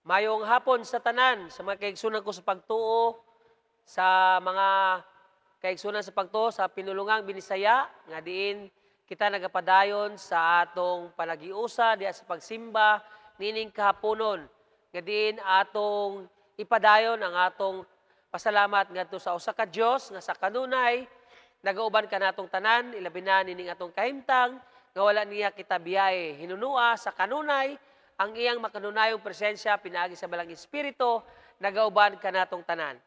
Mayong hapon sa tanan, sa mga kaigsunan ko sa pagtuo, sa mga kaigsunan sa pagtuo sa Pinulungang Binisaya, nga diin kita nagapadayon sa atong panagiusa diha sa pagsimba nining kahaponon, nga diin atong ipadayon ang atong pasalamat ngadto sa usa ka Dios nga sa kanunay nagauban kanatong tanan, ilabi na nining atong kahimtang nga wala niya kita biyahe hinunua. Sa kanunay ang iyang makanunayong presensya pinaagi sa Balang Espiritu nagauban kanatong tanan.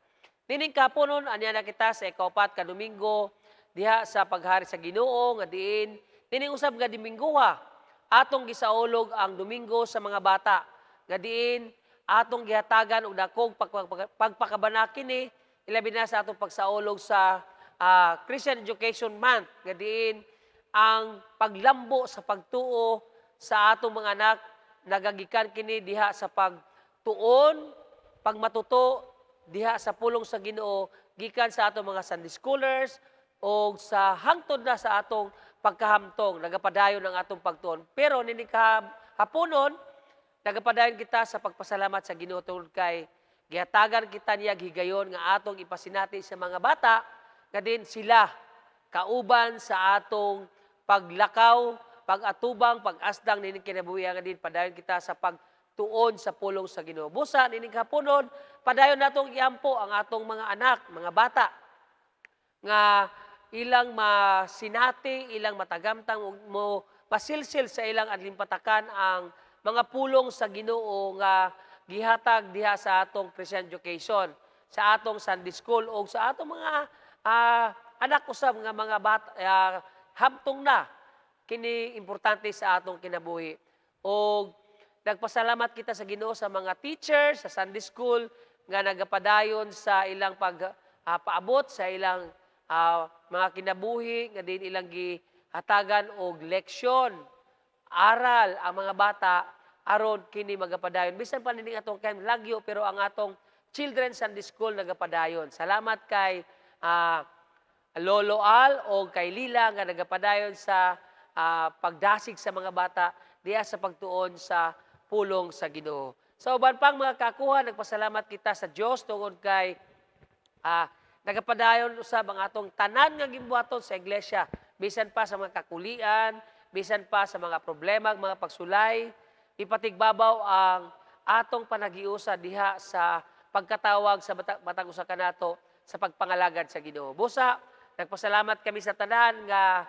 Nining kahaponon, anya na kita sa ikaupat ka Domingo diha sa paghari sa Ginoo, nga diin nining usab nga Dominggoha atong gisaulog ang Domingo sa mga bata, nga diin atong gihatagan og dakog pagpakabana kini, ilabi na sa atong pagsaulog sa Christian Education Month, nga diin ang paglambo sa pagtuo sa atong mga anak nagagikan kini diha sa pagtuon, pagmatuto diha sa pulong sa Ginoo gikan sa atong mga Sunday schoolers o sa hangtod na sa atong pagkahamtong nagapadayon ang atong pagtuon. Pero nini haponon, nagapadayon kita sa pagpasalamat sa Ginoo tungod kay gihatagan kita niya higayon nga atong ipasinati sa mga bata, nga din sila kauban sa atong paglakaw, pag-atubang, pag-asdang nining kinabuhi, nga din padayon kita sa pagtuon sa pulong sa Ginoo. Busa nining haponon, padayon natong iampo ang atong mga anak, mga bata, nga ilang masinati, ilang matagamtang ug mo pasilsil sa ilang adlimpatakan ang mga pulong sa Ginoo nga gihatag diha sa atong Christian education, sa atong Sunday school o sa atong mga anak usab nga mga bata, hamtong na kini importante sa atong kinabuhi. Og nagpasalamat kita sa Ginoo sa mga teachers sa Sunday school nga nagapadayon sa ilang pag paabot sa ilang mga kinabuhi, nga din ilang gihatagan og leksyon, aral ang mga bata aron kini magapadayon. Bisan pa nining atong kay lagyo, pero ang atong Children's Sunday School nagapadayon. Salamat kay Lolo Al o kay Lila nga nagapadayon sa pagdasig sa mga bata diha sa pagtuon sa pulong sa Ginoo. Sa uban pang mga kakuha, nagpasalamat kita sa Dios tungod kay nagapadayon usab ang atong tanan nga gimbuhaton sa iglesia, bisan pa sa mga kakulian, bisan pa sa mga problema, mga pagsulay, ipatigbabaw ang atong panagiusa diha sa pagkatawag sa matag usa kanato sa pagpangalagad sa Ginoo. Busa, nagpasalamat kami sa tanan nga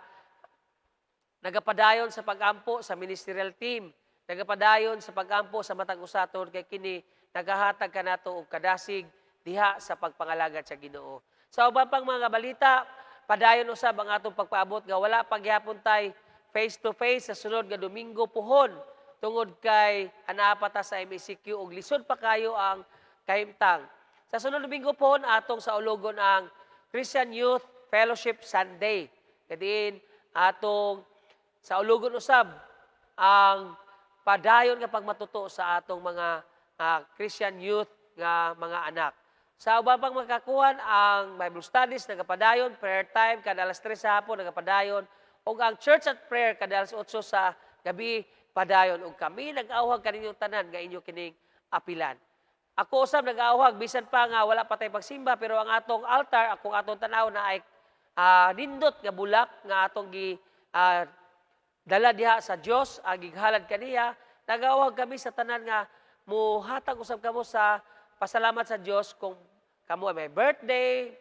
nagapadayon sa pagampo sa ministerial team, nagapadayon sa pagampo sa matag usa tungod kay kini nagahatag kanato og kadasig diha sa pagpangalagad sa Ginoo. Sa uban pang mga balita, padayon usab ang atong pagpaabot nga wala pagyapon tay face to face sa sunod nga Domingo puhon tungod kay anaa pa ta sa MECQ ug lisod pa kayo ang kahimtang. Sa sunod Domingo pohon, atong saulogon ang Christian Youth Fellowship Sunday. Kadiin atong saulogon usab ang padayon nga pagmatuto sa atong mga Christian youth nga mga anak. Sa uban pang makakuhan, ang Bible studies nagapadayon, prayer time kada alas 3 sa hapon nagapadayon, ug ang church at prayer kada alas 8 sa gabi padayon, ug kami nag-awhag kaninyong tanan nga inyo kining apilan. Ako usab nag-awhag bisan pa nga wala pa tay pagsimba, pero ang atong altar, akong atong tanaw na ay nindot nga bulak nga atong gi dala diha sa Dios, ang gighalad kaniya. Nag-awhag kami sa tanan nga muhatag usab kamo sa pasalamat sa Dios kung kamo ay may birthday,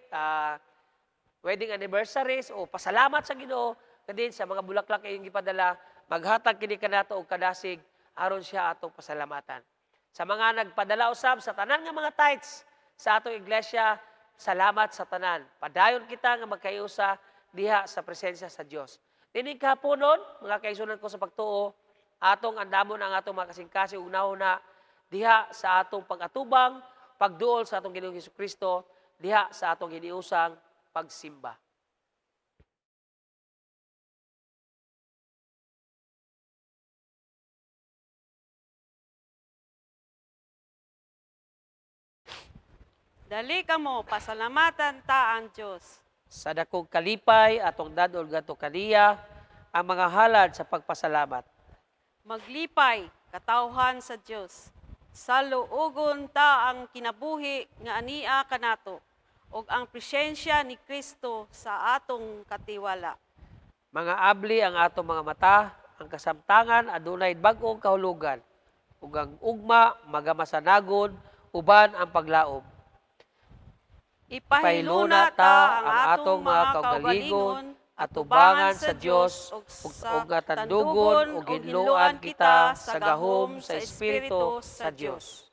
wedding anniversaries o pasalamat sa Ginoo kadin sa mga bulaklak inyong gipadala, maghatag kini kanato og kadasig aron siya atong pasalamatan. Sa mga nagpadala usab sa tanan nga mga tithes sa atong iglesia, salamat sa tanan. Padayon kita nga magkaiusa diha sa presensya sa Dios. Nining kahaponon, mga kaigsunan ko sa pagtuo, atong andamon ang atong mga kasing-kasing ug nahuna diha sa atong pag-atubang, pagduol sa atong Ginoong Hesukristo diha sa atong hiniusang pagsimba. Dali kamo, pasalamatan ta ang Dios. Sa dakong kalipay atong dadol ngadto kaniya ang mga halad sa pagpasalamat. Maglipay, katawhan sa Dios. Saluogon ta ang kinabuhi nga ania kanato ug ang presensya ni Kristo sa atong katiwala. Mga abli ang atong mga mata, ang kasamtangan adunay bag-ong kahulugan, ug ang ugma magamasanagon uban ang paglaom. Ipahiluna ta ang atong mga kaugalingon atubangan sa Dios ug ug nga tandugon ug hinloan kita sa gahom sa Espiritu sa Dios.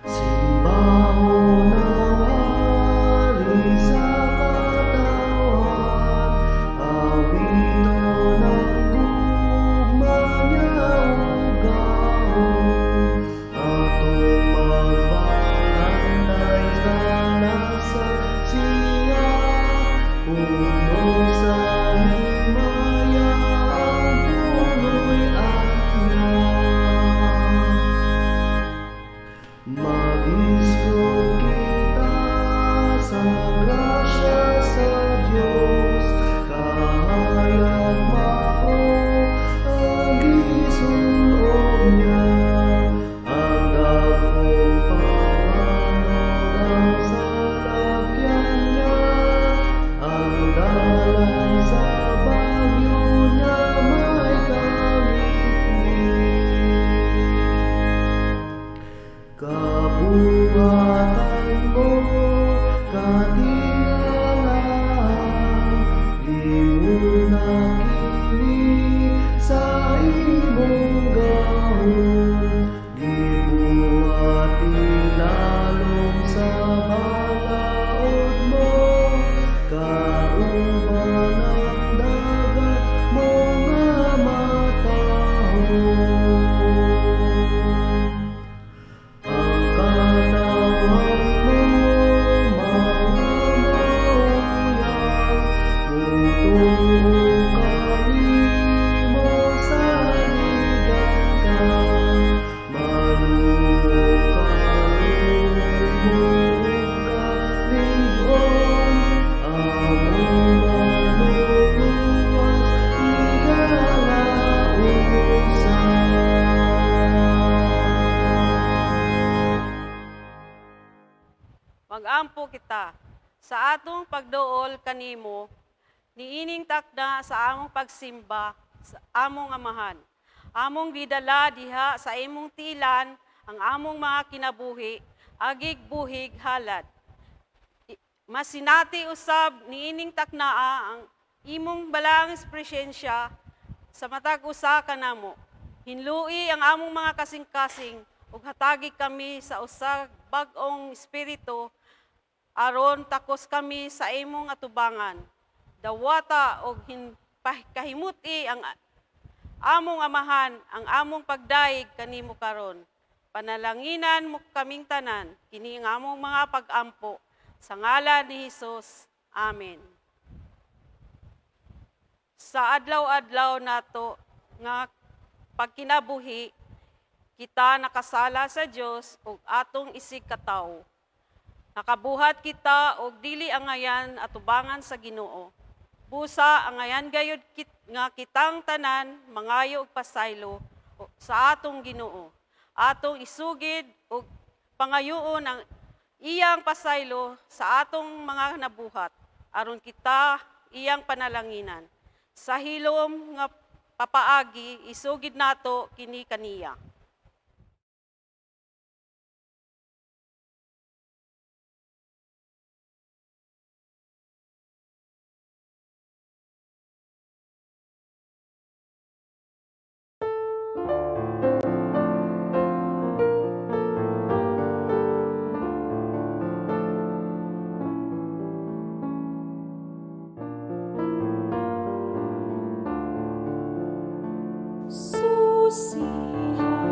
Simbahon ang hari sa katawhan, awiton ang gugma niya ug gahom. Atong magbalantay sa siya, puno sa himaya ang puloy-an niya. Mag-isgot kita sa grasya sa Diyos, kahayag mao ang gisulob niya. Ang dakong panganod ang salakyan niya, ang dalan sa bagyo niya may kalipin. Kabuhatan mo, katingalaan, gimuna kini sa imong gahom. Gibuhat ilalom sa balaod mo, kauban ang dagat mo nga matahom. Ang katawhan mo, mga mauyang, mutuo kanimo, saligan ka. Maluho kaluoy mo ug kalig-on, among Manluluwas, higalaosa. Magampo kita sa atong pagduol kanimo niining takna sa among pagsimba sa among Amahan. Among gidala diha sa imong tiilan ang among mga kinabuhi, agig buhig halad. Masinati usab niining taknaa ang imong balaang presensya sa matag usa kanamo. Hinlui ang among mga kasing-kasing ug hatagi kami sa usa bag-ong espiritu aron takos kami sa imong atubangan. Dawata og kahimuti ang among Amahan ang among pagdayeg kanimo karon. Panalanginan mo kaming tanan, kini ang among mga pag-ampo sa ngalan ni Hesus. Amen. Sa adlaw-adlaw nato nga pagkinabuhi, kita nakasala sa Dios ug atong isig katawo. Nakabuhat kita og dili angayan atubangan sa Ginoo. Busa angayan gayud nga kitang tanan mangayo og pasaylo sa atong Ginoo. Atong isugid og pangayoon ang iyang pasaylo sa atong mga nabuhat aron kita iyang panalanginan. Sa hilom nga papaagi isugid nato kini kaniya. Susiha.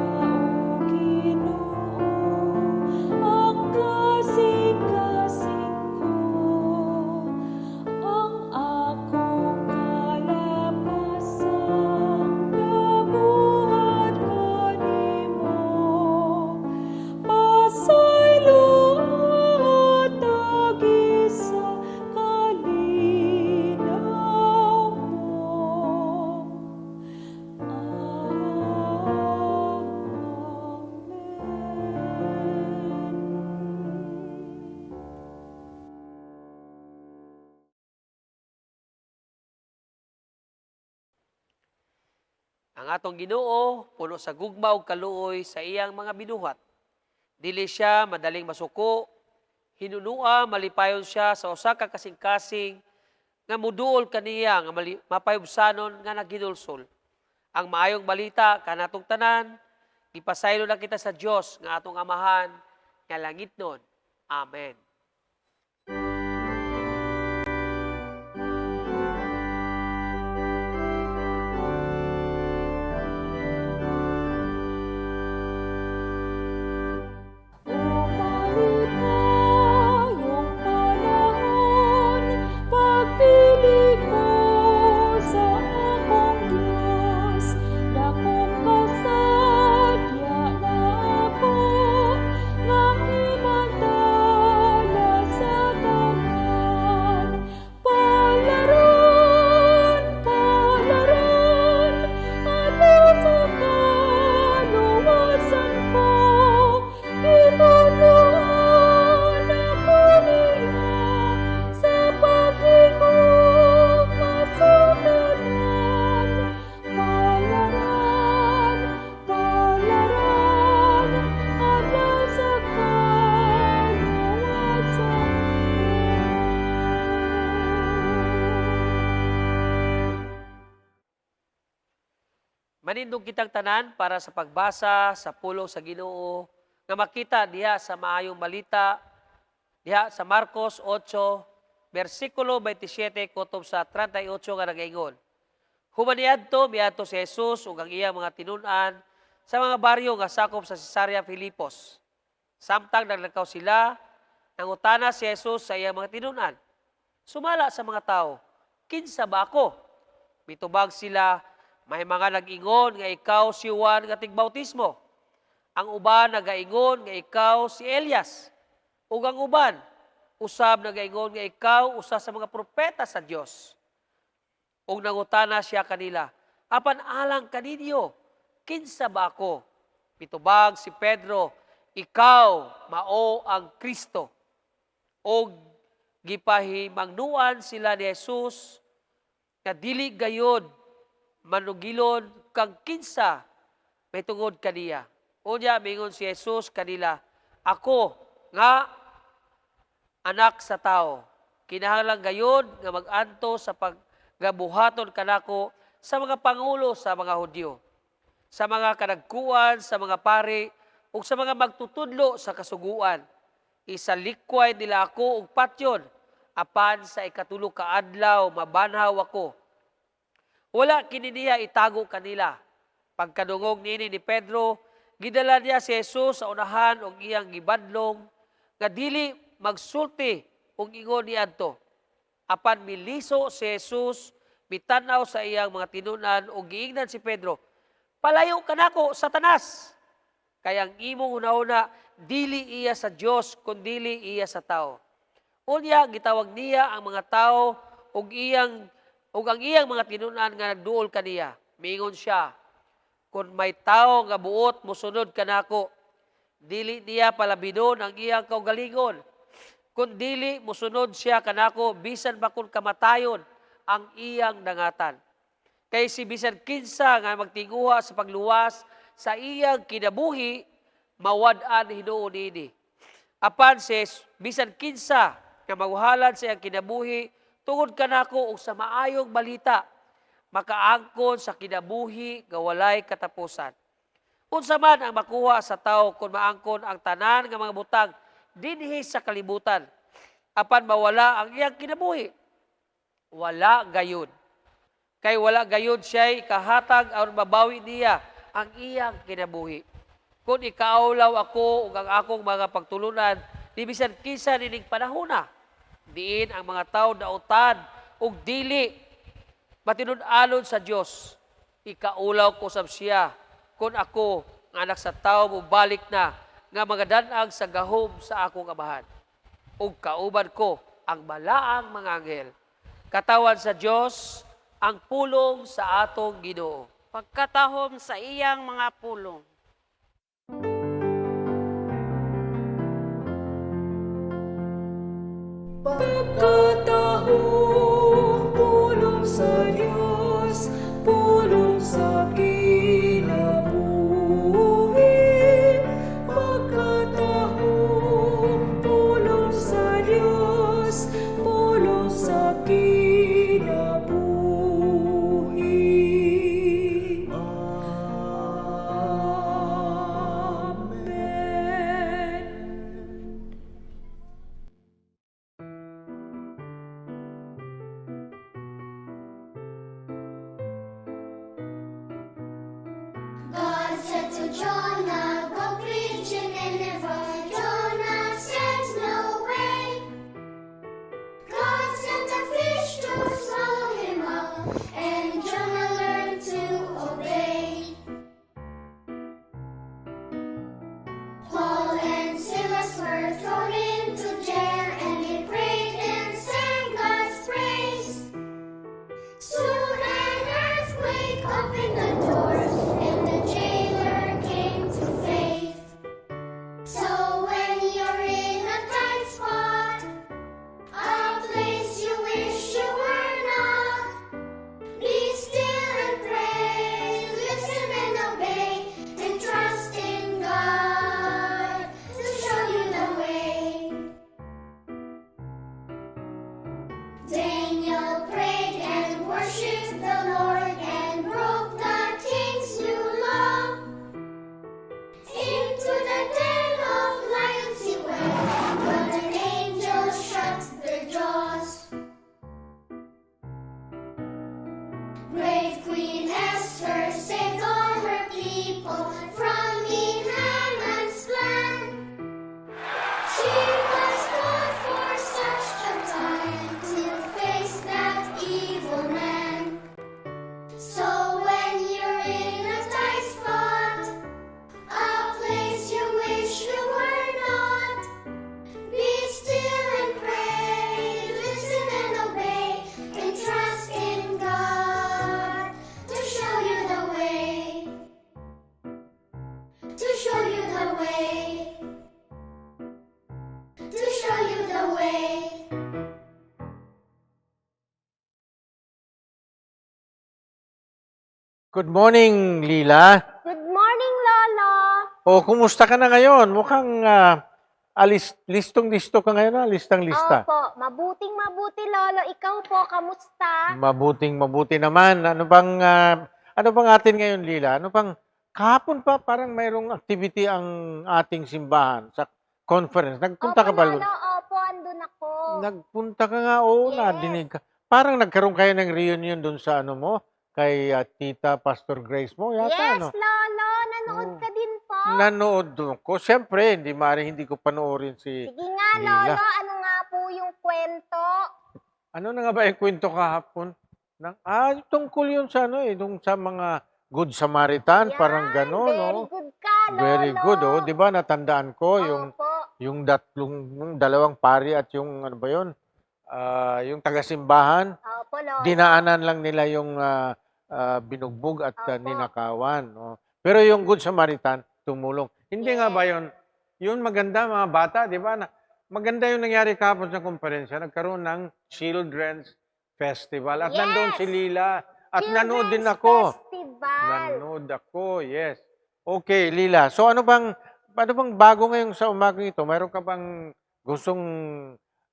Ang atong Ginoo puno sa gugma ug kaluoy sa iyang mga binuhat. Dili siya madaling masuko, hinunua malipayon siya sa usa ka kasing-kasing nga muduol kaniya nga mapahibsanon nga naghinulsol. Ang maayong balita kanatong tanan, gipasaylo na kita sa Dios nga atong Amahan nga langitnon. Amen. O malipayong panahon, pagpili ko sa akong Diyos, dakong kasadya na ako, nga himantala sa tanan. Palaran, palaran, adlaw sa kaluwasan ko, gitudloan ako niya sa paghigugma sa tanan. Palaran, palaran, adlaw sa kaluwasan ko. Manindog kitang tanan para sa pagbasa sa pulong sa Ginoo nga makita diha sa maayong balita diha sa Marcos 8 bersikulo 27 kutob sa 38 nga nagaingon. Human niadto miadto si Jesus ug ang iyang mga tinun-an sa mga baryo nga sakop sa Cesarea Filipos. Samtang naglakaw sila, nangutana si Jesus sa iyang mga tinun-an. Sumala sa mga tao, "Kinsa ba ako?" Mitubag sila, "May mga nag-ingon nga ikaw si Juan nga tigbautismo. Ang uban nagaingon nga ikaw si Elias. Ug ang uban usab nagaingon nga ikaw usa sa mga propeta sa Dios." Ug nangutana siya kanila, "Apan alang kaninyo, kinsa ba ako?" Mitubag si Pedro, "Ikaw mao ang Kristo." Og gipahimangnuan sila ni Jesus nga dili gayod manugilon kang kinsa mahitungod kaniya. Unya mingon si Jesus kanila, "Ako nga anak sa tao, kinahanglan gayod nga mag-anto sa paggabuhaton kanako sa mga pangulo sa mga Hudyo, sa mga kadagkuan sa mga pari ug sa mga magtutudlo sa kasuguan. Isalikway nila ako og patyon, apan sa ikatulo ka adlaw mabanhaw ako." Wala kini niya itago kanila. Pagkadungog niini ni Pedro, gidala niya si Jesus sa unahan og iyang gibadlong nga dili magsulti og ingon niadto. Apan miliso si Jesus, mitan-aw sa iyang mga tinun-an ug giingnan si Pedro, "Palayo kanako, Satanas! Kay ang imong hunahuna dili iya sa Dios kundili iya sa tao." Unya gitawag niya ang mga tao ug ang iyang mga tinun-an nga nagduol kaniya. Miingon siya, "Kung may tawo nga buot mosunod kanako, dili niya palabinon ang iyang kaugalingon, kun dili mosunod siya kanako bisan pa kun kamatayon ang iyang dangatan. Kay si bisan kinsa nga magtinguha sa pagluwas sa iyang kinabuhi, mawad-an hinuon niini. Apan si bisan kinsa nga maghalad sa iyang kinabuhi tungod kanako ug sa maayong balita, makaangkon sa kinabuhi nga walay katapusan. Unsa man ang makuha sa tawo kung maangkon ang tanan nga mga butang dinhi sa kalibutan, apan mawala ang iyang kinabuhi? Wala gayud. Kay wala gayud siya'y kahatag aron mabawi niya ang iyang kinabuhi. Kung ikaawlaw ako ug ang akong mga pagtulunan, di bisan kinsa nining panahona, diin ang mga tawo dautan ug dili matinud-anon sa Dios, ikaulaw ko sab siya kung ako nga anak sa tawo mobalik na nga magadanag sa gahom sa akong Amahan ug kauban ko ang balaang mga anghel." Katawan sa Dios ang pulong sa atong Ginoo. Pagkatahom sa iyang mga pulong. Pagkatahom, pulong sa Diyos, pulong sa Ginoo. Were thrown into jail, and they prayed and sang God's praise. Soon an earthquake opened the doors, and the jailer came to faith. So when you're in a tight spot, a place you wish you were not, be still and pray, listen and obey, and trust in God to show you the way. Daniel prayed and worshiped the Lord and broke the king's new law. Into the den of lions he went, but an angel shut their jaws. Brave Queen Esther saved all her people from mean Haman's plan. She was called for such a time to face that evil man. So when you're in a tight spot, a place you wish you were not, be still and pray, listen and obey, and trust in God to show you the way. To show you the way. To show you the way. Good morning, Lila. Good morning, Lolo. O, kumusta ka na ngayon? Mukhang alis, listong-listo ka ngayon, listang-lista. Opo, mabuting mabuti, Lolo. Ikaw po, kamusta? Mabuting mabuti naman. Ano bang atin ngayon, Lila? Ano bang kahapon pa parang mayroong activity ang ating simbahan sa conference. Nagpunta Opo, ka ba? Lolo, opo, andun ako. Nagpunta ka nga, oo, Yes. nadinig ka. Parang nagkaroon kayo ng reunion doon sa ano mo, kay Tita Pastor Grace mo yata, Yes, ano? Lolo, nanood Oo. ka din po. Nanood doon ko. Siyempre, hindi maaaring hindi ko panoorin si Sige nga, Lila. Lolo, ano nga po yung kwento? Ano na nga ba yung kwento kahapon? Tungkol yun sa ano eh, yung sa mga Good Samaritan, parang Yan, gano'n, very oh. good ka, Lolo. Very good, oh. 'Di ba natandaan ko yung Opo. yung datlong yung dalawang pari at yung ano ba yun? Yung tagasimbahan, Opo, Lolo. dinaanan lang nila yung binugbog at Opo. ninakawan, oh. Pero yung Good Samaritan, tumulong. Hindi nga ba yun? Yun maganda, mga bata, 'di ba? Na, maganda yung nangyari kahapon sa konferensya. Nagkaroon ng Children's Festival. At nandoon si Lila. At nanood din Children's ako. Festival. Nanood ako, yes. Okay, Lila. So ano bang bago ngayong sa umagang ito? Mayroon ka bang gustong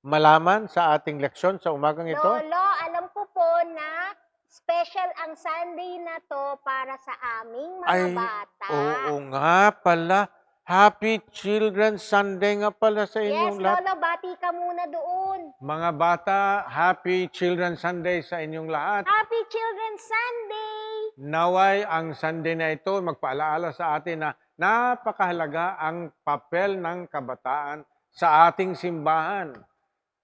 malaman sa ating leksyon sa umagang ito? Lolo, alam ko po na special ang Sunday na to para sa aming mga Ay, bata. oo nga pala. Happy Children's Sunday nga pala sa Yes, inyong lahat. Lolo, bati ka muna doon. Mga bata, Happy Children's Sunday sa inyong lahat. Happy Children's Sunday! Naway ang Sunday na ito magpaalaala sa atin na napakahalaga ang papel ng kabataan sa ating simbahan.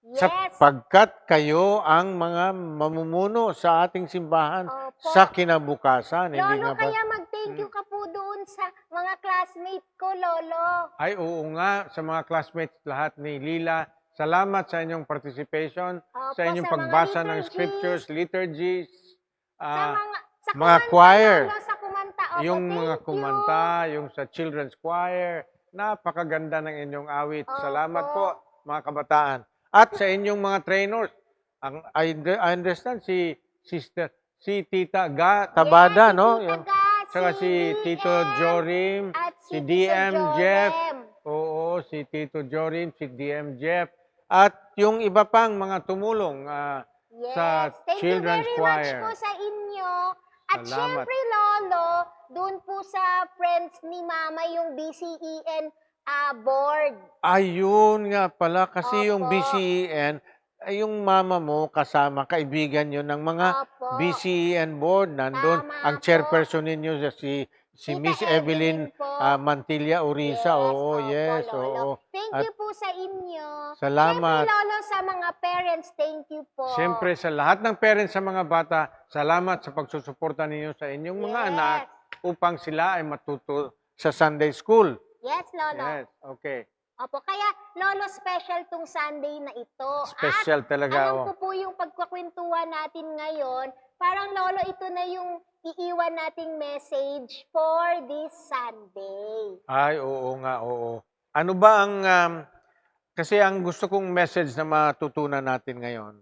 Yes. Sapagkat kayo ang mga mamumuno sa ating simbahan Opo. sa kinabukasan. Hindi Lolo, nga ba? kaya mag-thank you ka po doon sa mga classmate ko, Lolo. Ay, oo nga, sa mga classmates lahat ni Lila, salamat sa inyong participation, Opo, sa inyong sa mga pagbasa ng liturgies. scriptures, liturgies, Sa mga, sa mga kumanta, choir. Lolo, sa kumanta. Opo, yung thank mga you. kumanta, yung sa children's choir. Napakaganda ng inyong awit. Salamat Opo. po, mga kabataan. At sa inyong mga trainers, I understand si Sister, si Tita Ga Tabada, Yes, no? si Tita Ga, Saka si Tito DM, Jorim, at si si DM Tito Jeff. Jorem. Oo, si Tito Jorim, si DM Jeff. At yung iba pang mga tumulong Yes. sa Thank Children's you very much Choir. po sa inyo. At Salamat. syempre, Lolo, doon po sa friends ni Mama yung BCEN board. Ayun nga pala, kasi yung Opo. BCEN, ay yung mama mo kasama, kaibigan yun ng mga Opo. BCEN board. Nandun Tama ang po. chairperson ninyo si Tita Miss Evelyn po. Mantilla Orisa. Yes, Oo, opo, yes, Lolo. oo. Thank At you po sa inyo. salamat. Siyempre, Lolo, sa mga parents, thank you po. Siyempre, sa lahat ng parents sa mga bata, salamat sa pagsusuporta ninyo sa inyong mga anak upang sila ay matuto sa Sunday school. Yes, Lolo. Yes, okay. Opo, kaya Lolo, special tong Sunday na ito. Special At talaga. alam Oh. ko po yung pagkakwentuhan natin ngayon, parang Lolo, ito na yung iiwan nating message for this Sunday. Ay, oo nga, oo. Ano ba ang, kasi ang gusto kong message na matutunan natin ngayon,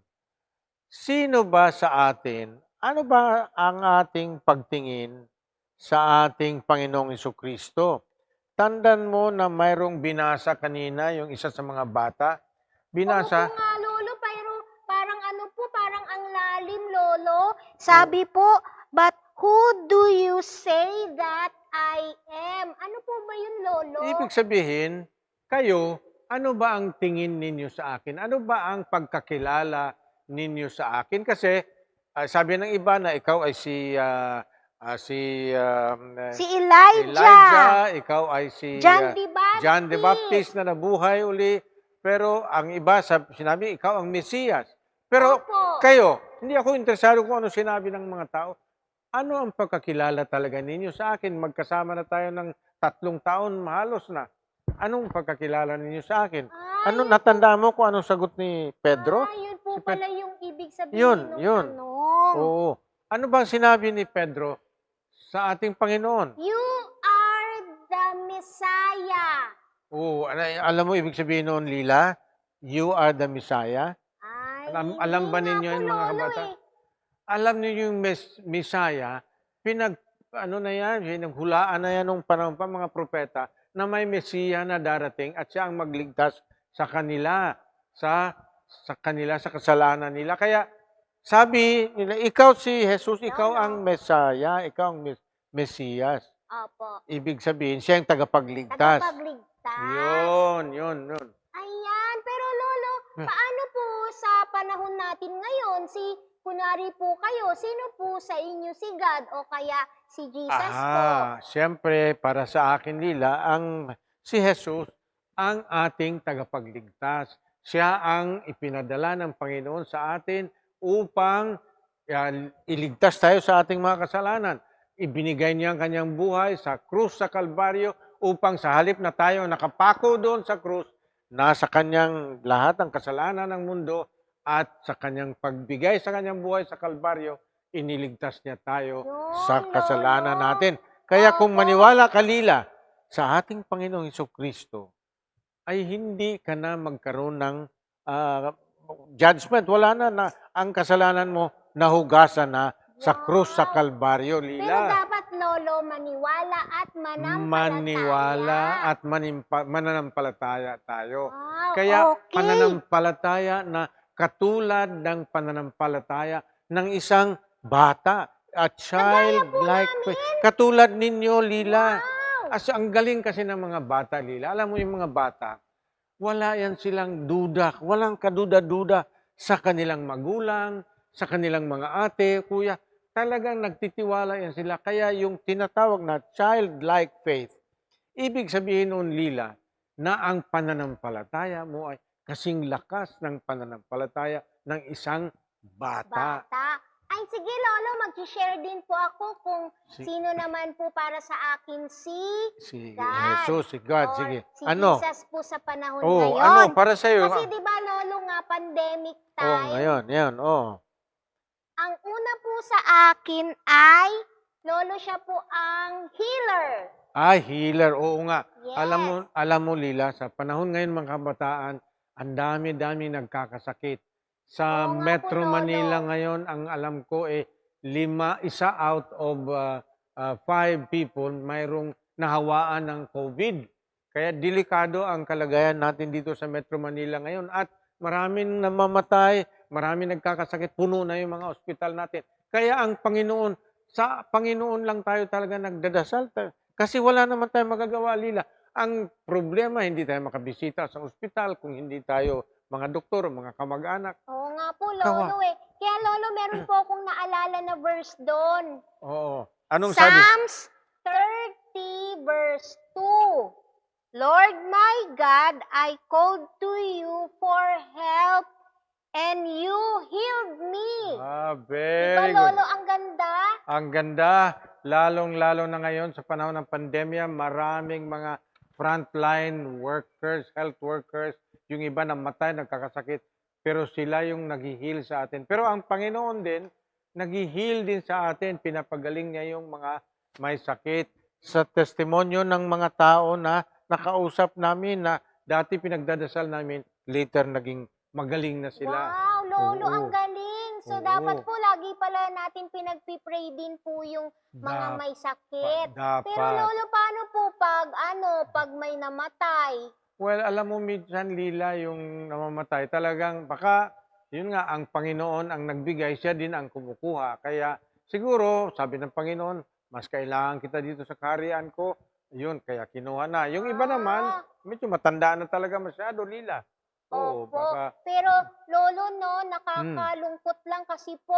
sino ba sa atin, ano ba ang ating pagtingin sa ating Panginoong Kristo? Tandaan mo na mayroong binasa kanina, yung isa sa mga bata. Binasa, Opo nga, Lolo, pero parang ano po, parang ang lalim, Lolo. Sabi po, "But who do you say that I am?" Ano po ba yun, Lolo? Ibig sabihin, kayo, ano ba ang tingin ninyo sa akin? Ano ba ang pagkakilala ninyo sa akin? Kasi sabi ng iba na ikaw ay si Si Elijah. Elijah, ikaw ay si John the Baptist. John the Baptist na nabuhay uli. Pero ang iba, sinabi, ikaw ang Mesiyas. Pero kayo, hindi ako interesado kung ano sinabi ng mga tao. Ano ang pagkakilala talaga ninyo sa akin? Magkasama na tayo ng 3 taon, halos na. Anong pagkakilala ninyo sa akin? Ay, Ano, natandaan mo kung anong sagot ni Pedro? Ah, yun po Si pala yung ibig sabihin Yun, nung yun. tanong. Oo. Ano bang sinabi ni Pedro sa ating Panginoon? "You are the Messiah." Oo, alam mo ibig sabihin noon, Lila? "You are the Messiah"? Ay, Alam hindi ba nga ninyo po, yun, mga Lolo, kabata? eh. Alam niyo yung Messiah, pinag, ano na yan, pinaghulaan na yan nung panahon pa mga propeta na may Messiah na darating at siya ang magligtas sa kanila, sa kasalanan nila. Kaya sabi nila, "Ikaw si Jesus, ikaw Lolo. Ang Messiah, ikaw ang Mesiyas." Ibig sabihin, siya ang tagapagligtas. Tagapagligtas. Yun, yun, yun. Ayan, pero Lolo, paano po sa panahon natin ngayon, si, kunwari po kayo, sino po sa inyo si God o kaya si Jesus po? Ah, siyempre, para sa akin, Lila, ang si Jesus ang ating tagapagligtas. Siya ang ipinadala ng Panginoon sa atin upang iligtas tayo sa ating mga kasalanan. Ibinigay niya ang kanyang buhay sa krus sa Kalbaryo upang sa halip na tayo nakapako doon sa krus, nasa kanyang lahat ang kasalanan ng mundo at sa kanyang pagbigay sa kanyang buhay sa Kalbaryo, iniligtas niya tayo Yun, sa kasalanan Lolo. natin. Kaya kung maniwala ka, Lila, sa ating Panginoong Kristo, ay hindi ka na magkaroon ng judgment. Wala na, na ang kasalanan mo nahugasan na sa krus sa Kalbaryo, Pero Lila. dapat, Lolo, maniwala at manampalataya. Maniwala at mananampalataya tayo. Kaya pananampalataya na katulad ng pananampalataya ng isang bata, a childlike faith. Katulad ninyo, Lila. As ang galing kasi ng mga bata, Lila. Alam mo yung mga bata, wala yan silang duda, walang kaduda-duda sa kanilang magulang, sa kanilang mga ate, kuya. Talagang nagtitiwala yan sila. Kaya yung tinatawag na childlike faith, ibig sabihin noon, Lila, na ang pananampalataya mo ay kasing lakas ng pananampalataya ng isang bata. Bata. Ay, sige, Lolo, mag-share din po ako kung sino naman po para sa akin si Si God. Jesus, si God, Or sige. si Ano? Jesus po sa panahon Oh, ngayon. ano para sa iyo? Kasi 'di ba, Lolo, nga pandemic Oh, time. ngayon, yan, oh. Ang una po sa akin ay, Lolo, siya po ang healer. Ay, healer. Oo nga. Yes. Alam mo, Lila, sa panahon ngayon mga kabataan, ang dami-dami nagkakasakit. Sa Oo nga po, Metro Lolo. Manila ngayon, ang alam ko eh lima, isa out of five people mayroong nahawaan ng COVID. Kaya delikado ang kalagayan natin dito sa Metro Manila ngayon at maraming namamatay, maraming nagkakasakit, puno na yung mga ospital natin. Kaya ang Panginoon, sa Panginoon lang tayo talaga nagdadasal. Kasi wala naman tayong magagawa, Lila. Ang problema, hindi tayo makabisita sa ospital kung hindi tayo mga doktor o mga kamag-anak. Oo nga po, Lolo, eh. Kaya Lolo, meron po akong naalala na verse doon. Oo. Anong sabi? Psalms 30 verse 2. "Lord my God, I called to you for help and you healed me." Ah, Diba, very good. Lolo, ang ganda? Ang ganda, lalong-lalo na ngayon sa panahon ng pandemya, maraming mga frontline workers, health workers, yung iba namatay, nagkakasakit, pero sila yung naghi-heal sa atin. Pero ang Panginoon din, naghi-heal din sa atin, pinapagaling niya yung mga may sakit. Sa testimonyo ng mga tao na nakausap namin na dati pinagdadasal namin, later naging magaling na sila. Wow, Lolo, ang galing. So, dapat po lagi pala natin pinagpipray din po yung mga may sakit. Dapat. Pero Lolo, paano po pag, ano, pag may namatay? Well, alam mo, minsan, Lila, yung namamatay, talagang baka, yun nga, ang Panginoon ang nagbigay, siya din ang kumukuha. Kaya siguro, sabi ng Panginoon, mas kailangan kita dito sa kaharian ko. Yun, kaya kinuha na. Yung iba naman, medyo matanda na talaga masyado, Lila. Oo, Opo. baka, Pero Lolo, no, nakakalungkot lang kasi po,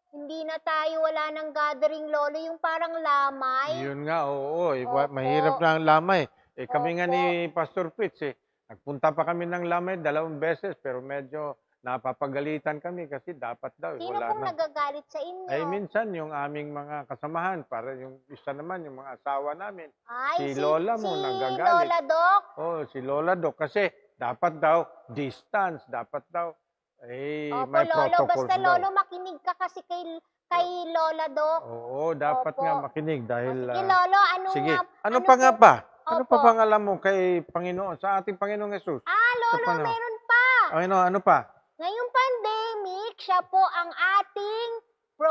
hindi na tayo, wala nang gathering, Lolo, yung parang lamay. Yun nga, oo. Eh, Opo. mahirap na ang lamay. Eh, kami nga Opo. ni Pastor Fritz, eh, nagpunta pa kami ng lamay 2 beses, pero medyo napapagalitan kami kasi dapat daw, eh, Sino wala pong na. nagagalit sa inyo? Ay, minsan yung aming mga kasamahan, para yung isa naman, yung mga asawa namin. Ay, si Lola mo si nagagalit. Lola Doc? Oo, si Lola Doc. Kasi dapat daw distance, dapat daw, eh, Opo, may Lolo, protocols basta daw. Lolo, makinig ka kasi kay Lola Doc. Oo, dapat Opo. nga makinig dahil, O, sige, Lolo, ano sige. nga, Ano ano pa nga po? ba? Ano pa Opo. bang alam mo kay Panginoon, sa ating Panginoong Jesus? Ah, Lolo, panahon. meron pa. Ano, ano pa? Ngayong pandemic, siya po ang ating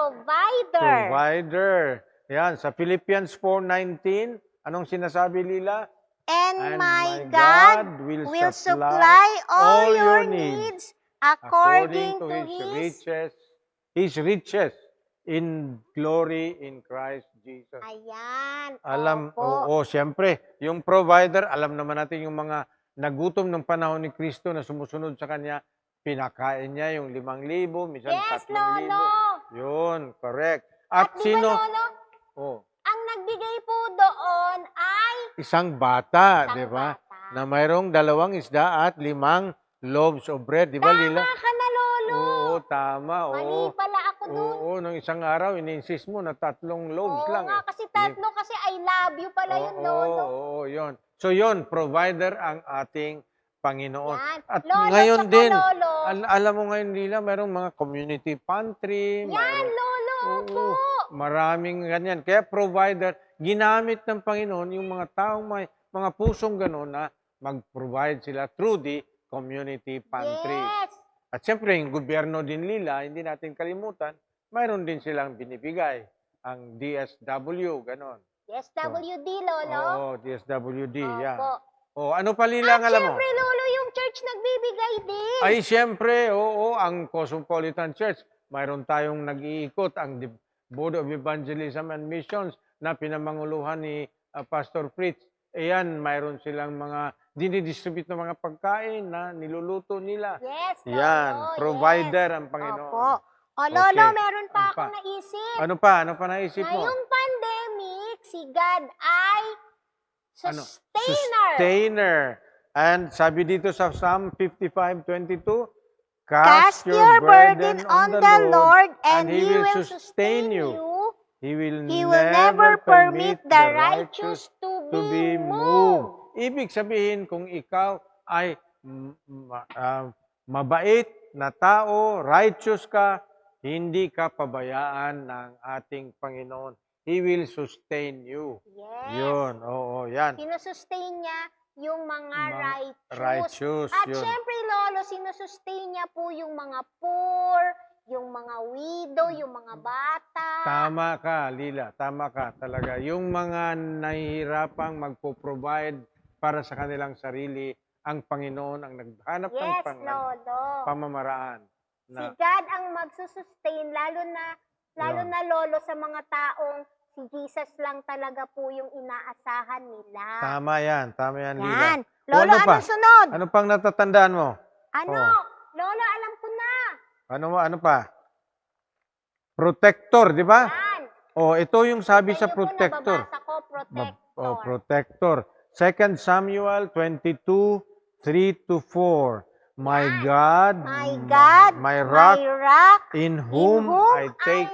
provider. Provider. Yan, sa Philippians 4:19, anong sinasabi, Lila? And my God will supply all your needs according to His riches, His riches in glory in Christ Jesus. Ayan. Alam, Opo. oo, siyempre, yung provider, alam naman natin yung mga nagutom ng panahon ni Kristo na sumusunod sa kanya, pinakain niya yung 5,000, minsan Yes, 3,000. Lolo. Yun, correct. At At di ba, sino? Lolo, Oh, ang nagbigay po doon ay isang bata, isang di ba? bata. Na mayroong 2 isda at 5 loaves of bread, di ba, Lila? Tama ka na, Lolo. Oo, tama. Mali Oo. pala ako doon. Oo, nung isang araw, in-insist mo na 3 loaves Oo lang. nga, eh. kasi 3 kasi I love you pala yun, Oo, Lolo. oo, yun. So yun, provider ang ating Panginoon. Yan. At Lolo, ngayon tsaka din, Lolo. alam mo ngayon, Lila, mayroong mga community pantry. Yan, Lolo, Oo, opo. maraming ganyan. Kaya provider, ginamit ng Panginoon yung mga taong may mga pusong gano'n na mag-provide sila through the community pantries. Yes. At siyempre, yung gobyerno din nila, hindi natin kalimutan, mayroon din silang binibigay. Ang DSW, gano'n. DSWD, Lolo. Oo, DSWD, yan. Opo. Oh, ano pa, Lila, At ang alam mo? siyempre, Lolo, yung church nagbibigay din. Ay, siyempre, oo, ang Cosmopolitan Church, mayroon tayong nag-iikot, ang Board of Evangelism and Missions na pinamanguluhan ni Pastor Fritz. Ayan, mayroon silang mga dinidistribute na mga pagkain na niluluto nila. Yes, Lolo. Yan, provider yes. ang Panginoon. Opo. O, Lolo, Okay. meron pa Ano pa? akong naisip. Ano pa? Ano pa naisip mo? Ngayong pandemic, si God ay Ano? sustainer. Sustainer. And sabi dito sa Psalm 55:22, Cast your burden on the Lord and He will sustain you. He will, He will never permit the righteous to to be be moved. moved. Ibig sabihin, kung ikaw ay mabait na tao, righteous ka, hindi ka pabayaan ng ating Panginoon. He will sustain you. Yes. Yun, oo, yan. Sinusustain niya yung mga Mga righteous. Righteous, At yun. syempre, Lolo, sinusustain niya po yung mga poor, yung mga widow, yung mga bata. Tama ka, Lila. Tama ka talaga. Yung mga nahihirapang magpo-provide para sa kanilang sarili, ang Panginoon ang naghanap ng Yes, Lolo. pamamaraan. Si Na, God ang magsusustain, lalo Yun. na, Lolo, sa mga taong si Jesus lang talaga po yung inaasahan nila. Tama yan. Tama yan, Lila. Yan. O, Lolo, ano pa? anong sunod? Ano pang natatandaan mo? Ano? Oh. Lolo, alam ko na. Ano, ano pa? Protector, di ba? Yan. Oh, ito yung sabi Ito sa yung po protector. nababasa ko, protector. Oh, protector. 2 Samuel 22:3-4. My Yan. God, My God, my rock, my rock, in whom, in whom I take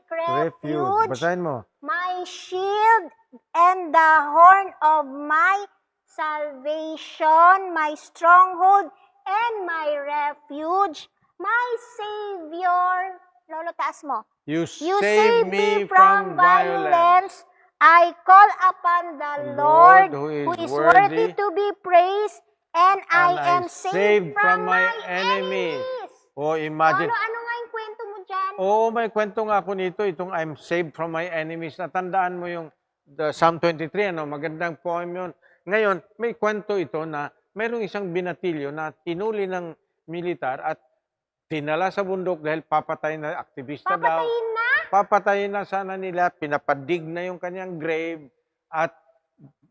refuge, refuge. Basahin mo. My shield and the horn of my salvation, my stronghold, and my refuge, my Savior. Lolo, taas mo. You You save me from violence. I call upon the Lord, Lord, who who is is worthy worthy to be praised, and I and I am saved from my enemies. enemies. Oh, imagine. Lolo, ano nga yung kwento mo dyan? Oo, may kwento nga ako nito, itong "I'm saved from my enemies." Natandaan mo yung the Psalm 23, ano, magandang poem yun. Ngayon, may kwento ito na mayroong isang binatilyo na tinuli ng militar at tinala sa bundok dahil papatay na, aktivista daw. Papatayin na? Papatayin na sana nila, pinapadig na yung kanyang grave at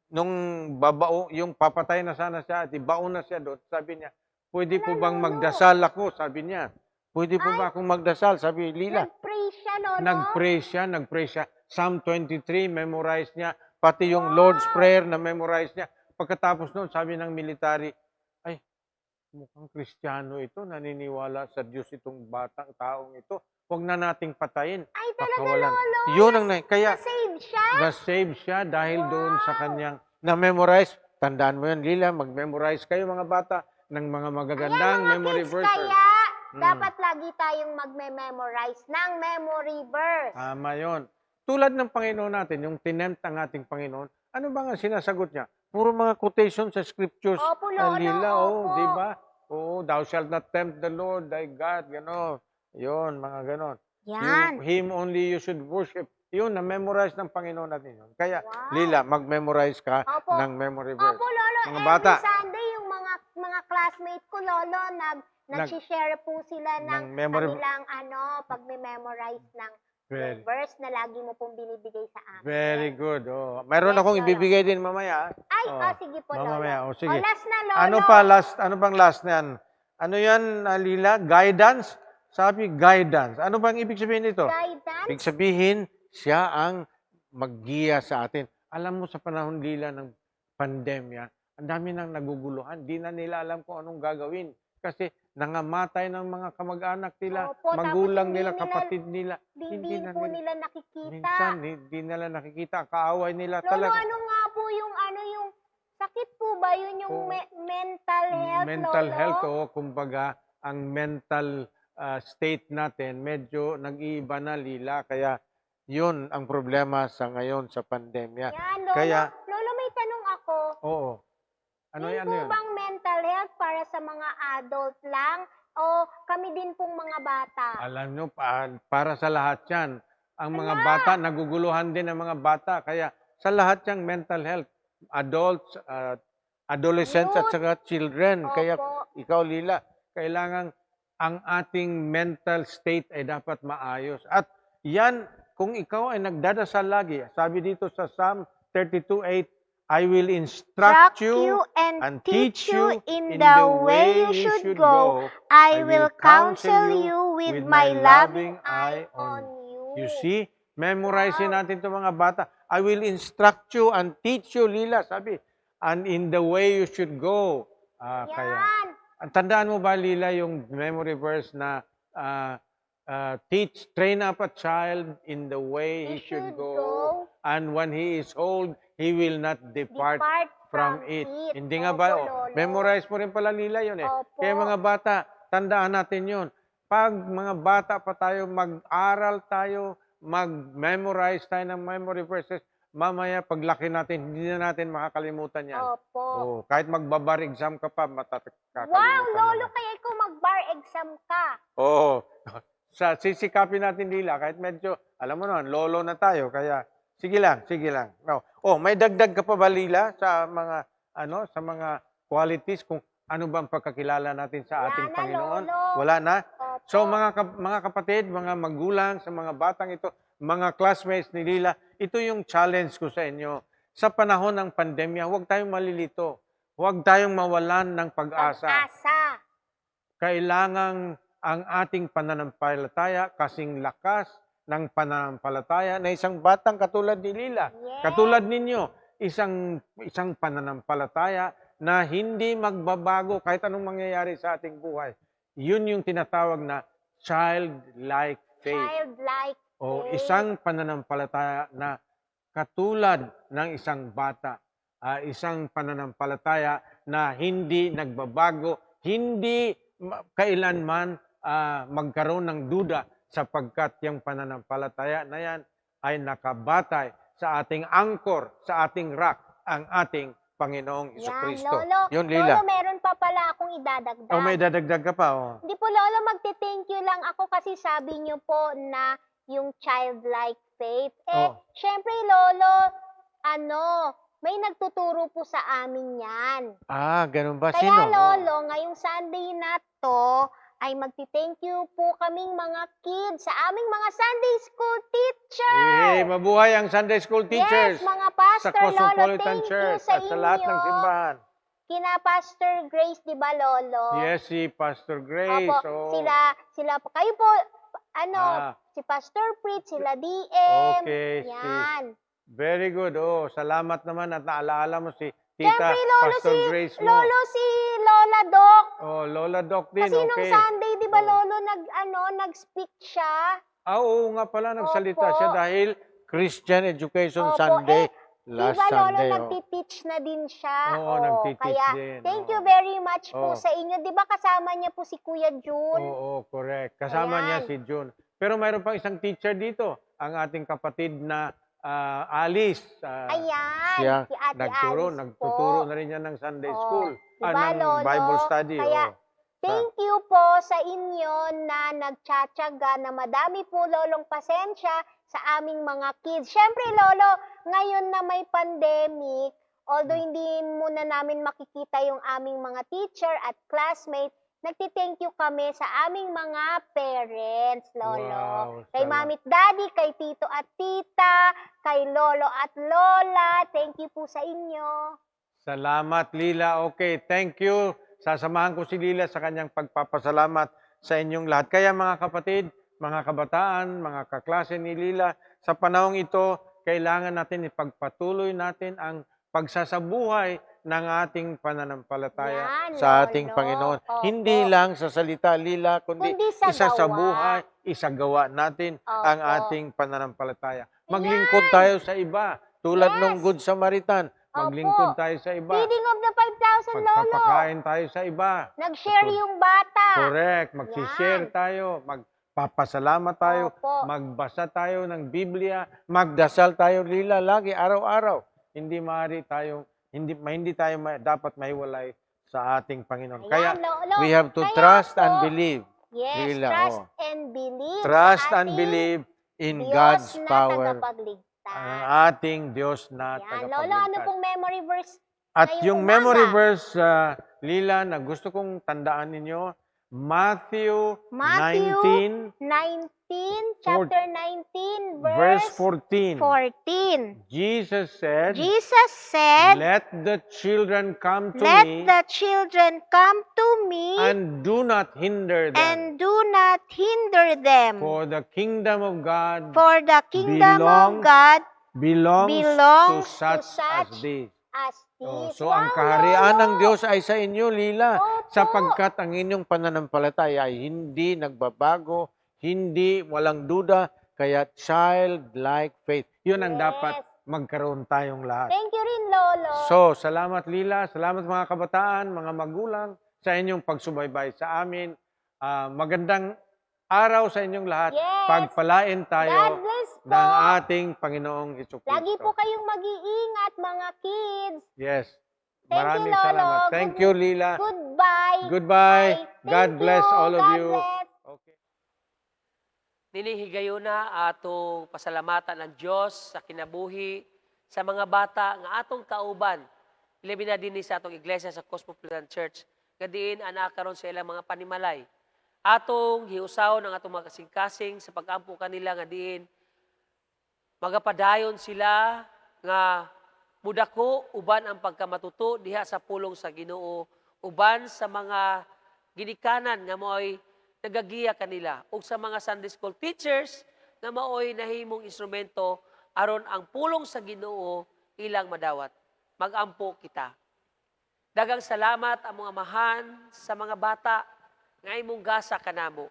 nung babao, yung papatay na sana siya at ibaon na siya doon, sabi niya, "Pwede po Wala, bang Lolo. Magdasal ako?" Sabi niya. "Pwede po ba akong magdasal?" Sabi, Lila. Nag-pray siya, Lolo? Nag-pray siya, nag-pray siya. Psalm 23, memorize niya. Pati yung Lord's Prayer na memorize niya. Pagkatapos noon, sabi ng military, "Ay, mukhang Kristiyano ito, naniniwala sa Diyos itong batang taong ito. Huwag na nating patayin." Ay, talaga, Pakawalan. Lolo? Yun ang, kaya, Na-save siya? Na-save siya dahil doon sa kanyang na-memorize. Tandaan mo yun, Lila, mag-memorize kayo, mga bata, ng mga magagandang Ayan, mga memory kids, verses. kaya dapat lagi tayong magme-memorize ng memory verse. Tama yun. Tulad ng Panginoon natin, yung tinempt ang ating Panginoon, ano ba nga sinasagot niya? Puro mga quotation sa scriptures. Opo, Lolo, Lila, oh, opo. di ba? Oo, "Thou shalt not tempt the Lord thy God." Gano'n. Yun, mga ganon. Yan. Him only you should worship. Yun, na-memorize ng Panginoon natin yun. Kaya, Lila, mag-memorize ka Opo. Ng memory verse. Opo, Lolo. Mga Every bata. Sunday, yung mga classmate ko, Lolo, nag-share po sila ng ng memory kanilang ano, pag-memorize ng Very, verse na lagi mo pong binibigay sa amin. Very good. Oh. Mayroon Yes, akong Lolo. ibibigay din mamaya. Ay, Oh, oh, sige po, Lolo. mamaya. Oh, sige. Oh, last na, Lolo. Ano pa last? Ano bang last na yan? Ano yan, Lila? Guidance? Sabi, guidance. Ano bang ibig sabihin nito? Guidance? Ibig sabihin, siya ang maggiya sa atin. Alam mo, sa panahon, Lila, ng pandemya, ang dami nang naguguluhan. Di na nila alam kung anong gagawin. Kasi nangamatay ng mga kamag-anak nila, Opo, tapos magulang hindi nila, nila- kapatid nila. Hindi, Hindi na po nila- nila nakikita. Minsan, hindi nila nakikita. Kaaway nila Lolo, talaga. ano nga po yung ano, yung sakit po ba yun, yung Oo. Mental health, Mental Lolo? health, oo, kumbaga, ang mental state natin medyo nag-iiba na, Lila. Kaya yun ang problema sa ngayon sa pandemya. Yan, Lolo. Lolo, may tanong ako. Oo. Ano Yun yan? Ano po yun? bang mental health para sa mga adult lang o kami din pong mga bata? Alam nyo, para sa lahat yan. Ang mga bata, naguguluhan din ang mga bata. Kaya sa lahat yung mental health, adults, adolescents at Youth. saka children. Kaya Opo. ikaw, Lila, kailangan ang ating mental state ay dapat maayos. At yan, kung ikaw ay nagdadasal lagi, sabi dito sa Psalm 32:8, "I will instruct Instruct you and teach you in the way you should go. I will counsel you with my loving eye on you. You see? Memorize natin itong mga bata. "I will instruct you and teach you," Lila, sabi. "And in the way you should go." Ah, kaya, Yan. ang tandaan mo ba, Lila, yung memory verse na "Teach, train up a child in the way he should go, and when he is old, he will not depart Depart from it." Hindi nga ba? Opo, Oh, Lolo. memorize mo rin pala, Lila, yun eh. Opo. Kaya mga bata, tandaan natin yun. Pag mga bata pa tayo, mag-aral tayo, mag-memorize tayo ng memory verses, mamaya paglaki natin, hindi na natin makakalimutan yan. Opo. Oh, kahit magba-bar exam ka pa, matakakalimutan Wow, mo Lolo, na. kaya ikaw mag-bar exam ka. Oo. Sa sisikapin natin, Lila, kahit medyo, alam mo naman, lolo na tayo, kaya sige lang, sige lang. No. Oh, may dagdag ka pa ba, Lila, sa mga ano, sa mga qualities kung ano bang pagkakilala natin sa Wala ating na, Panginoon? Lolo. Wala na? Opo. So mga kapatid, mga magulang, sa mga batang ito, mga classmates ni Lila, ito yung challenge ko sa inyo. Sa panahon ng pandemya, huwag tayong malilito. Huwag tayong mawalan ng pag-asa. Pag-asa. Kailangan ang ating pananampalataya kasing lakas ng pananampalataya na isang batang katulad ni Lila. Katulad ninyo, isang isang pananampalataya na hindi magbabago kahit anong mangyayari sa ating buhay. Yun yung tinatawag na childlike faith. Childlike O faith. isang pananampalataya na katulad ng isang bata. Isang pananampalataya na hindi nagbabago, hindi kailanman magkaroon ng duda sapagkat yung pananampalataya na yan ay nakabatay sa ating anchor, sa ating rock, ang ating Panginoong Yan, Kristo. Lolo. Yun, Lila. Lolo, meron pa pala akong idadagdag. Oh, may dadagdag ka pa. Oh. Hindi po, Lolo, magte-thank you lang ako kasi sabi niyo po na yung childlike faith. Eh, syempre, Lolo, ano, may nagtuturo po sa amin yan. Ah, ganun ba? Kaya, Sino? Lolo, ngayong Sunday na to, ay magti-thank you po kaming mga kids sa aming mga Sunday school teacher. Eh, mabuhay ang Sunday school teachers Yes, mga sa pastor, Lolo, Cosmopolitan thank you Church sa at sa lahat ng inyo. simbahan. Kina Pastor Grace, di ba, Lolo? Yes, si Pastor Grace. Opo, Oh. sila, sila, kayo po, ano, si Pastor Prit, sila DM. Okay, Yan. Very good. Oh, salamat naman at naalaala mo si Tita Siyempre, Lolo, Pastor si, Grace mo. Lolo, si Lola Doc. Oh, Lola Doc din. Kasi nung Sunday, di ba, Lolo, nag, ano, nag-speak siya. Ah, oo nga pala, nagsalita siya dahil Christian Education Sunday Eh, last di ba, Lolo, Sunday. Oh. nagti-teach na din siya? Oo, nagti-teach kaya, din, thank oo. you very much po sa inyo. Di ba kasama niya po si Kuya June? Oo, correct. Kasama niya si June. Pero mayroon pang isang teacher dito, ang ating kapatid na Alice. Ayan, siya si Ate nagturo, Alice nagtuturo po. na rin niya ng Sunday school, Di ba, ng Lolo? Bible study. Kaya, thank you po sa inyo na nagtsatsaga na madami po, Lolong, pasensya sa aming mga kids. Siyempre, Lolo, ngayon na may pandemic, although hindi muna namin makikita yung aming mga teacher at classmate, nagti-thank you kami sa aming mga parents, Lolo. Wow, Kay salamat. Mami at Daddy, kay Tito at Tita, kay Lolo at Lola. Thank you po sa inyo. Salamat, Lila. Okay, thank you. Sasamahan ko si Lila sa kanyang pagpapasalamat sa inyong lahat. Kaya mga kapatid, mga kabataan, mga kaklase ni Lila, sa panahong ito, kailangan natin ipagpatuloy natin ang pagsasabuhay ng ating pananampalataya Yan, sa ating Lolo. Panginoon. Hindi lang sa salita, Lila, kundi Kundi sa isa sa gawa. buhay, isagawa natin ang ating pananampalataya. Maglingkod tayo sa iba, tulad nung Good Samaritan. Maglingkod tayo sa iba. Feeding of the 5,000, Lolo. Pagpapakain tayo sa iba. Nag-share yung bata. Correct. Magsishare tayo. Magpapasalamat tayo. Magbasa tayo ng Biblia. Magdasal tayo, Lila, lagi, araw-araw. Hindi maaari tayong, hindi, hindi tayo dapat mahiwalay sa ating Panginoon. Ayan, Kaya, Lolo. we have to Kaya trust and po, believe. Yes, Lila, trust oh. and believe. Trust sa and ating believe in Diyos God's na power. tagapagligtas. Ang ating Diyos na Yan. Lolo, ano tagapagligtas. pong memory verse At ngayong yung memory umaga? verse, Lila, na gusto kong tandaan ninyo, Matthew, Matthew 19, 19, chapter 19, verse verse 14. 14. Jesus said, Jesus said, "Let the children come to "Let me the children come to me and do not hinder them, and do not hinder them, for the kingdom of God for the kingdom of God belongs belongs to such, to such as these." as Oh, these." so ang Wow, kaharian ng Lolo! Diyos ay sa inyo, Lila, sapagkat ang inyong pananampalataya ay hindi nagbabago, hindi walang duda, kaya childlike faith. Yun ang dapat magkaroon tayong lahat. Thank you rin, Lolo. So, salamat Lila, salamat mga kabataan, mga magulang sa inyong pagsubaybay sa amin. Magandang araw sa inyong lahat. Pagpalain tayo God bless po. ng ating Panginoong Hesus Lagi Kristo. po kayong mag-iingat, mga kids. Yes. Thank you, Maraming Lolo. salamat. Thank you, Lila. Goodbye. Goodbye. Bye. God Thank bless you. all of God you. bless. Okay. Dinhi higayuna atong pasalamatan ang Dios sa kinabuhi sa mga bata nga atong kauban. Ilabi na dinhi sa atong iglesia sa Cosmopolitan Church nga diin anaa karon sa ilang mga panimalay. Atong hiusahon ang atong mga kasing-kasing sa pag-ampo kanila nga diin magapadayon sila nga mudako uban ang pagkamatuto diha sa pulong sa Ginoo uban sa mga ginikanan nga maoy nagagiya kanila ug sa mga Sunday school teachers nga maoy nahimong instrumento aron ang pulong sa Ginoo ilang madawat. Magampo kita. Daghang salamat ang mga amahan sa mga bata nga imong gasa kanamo.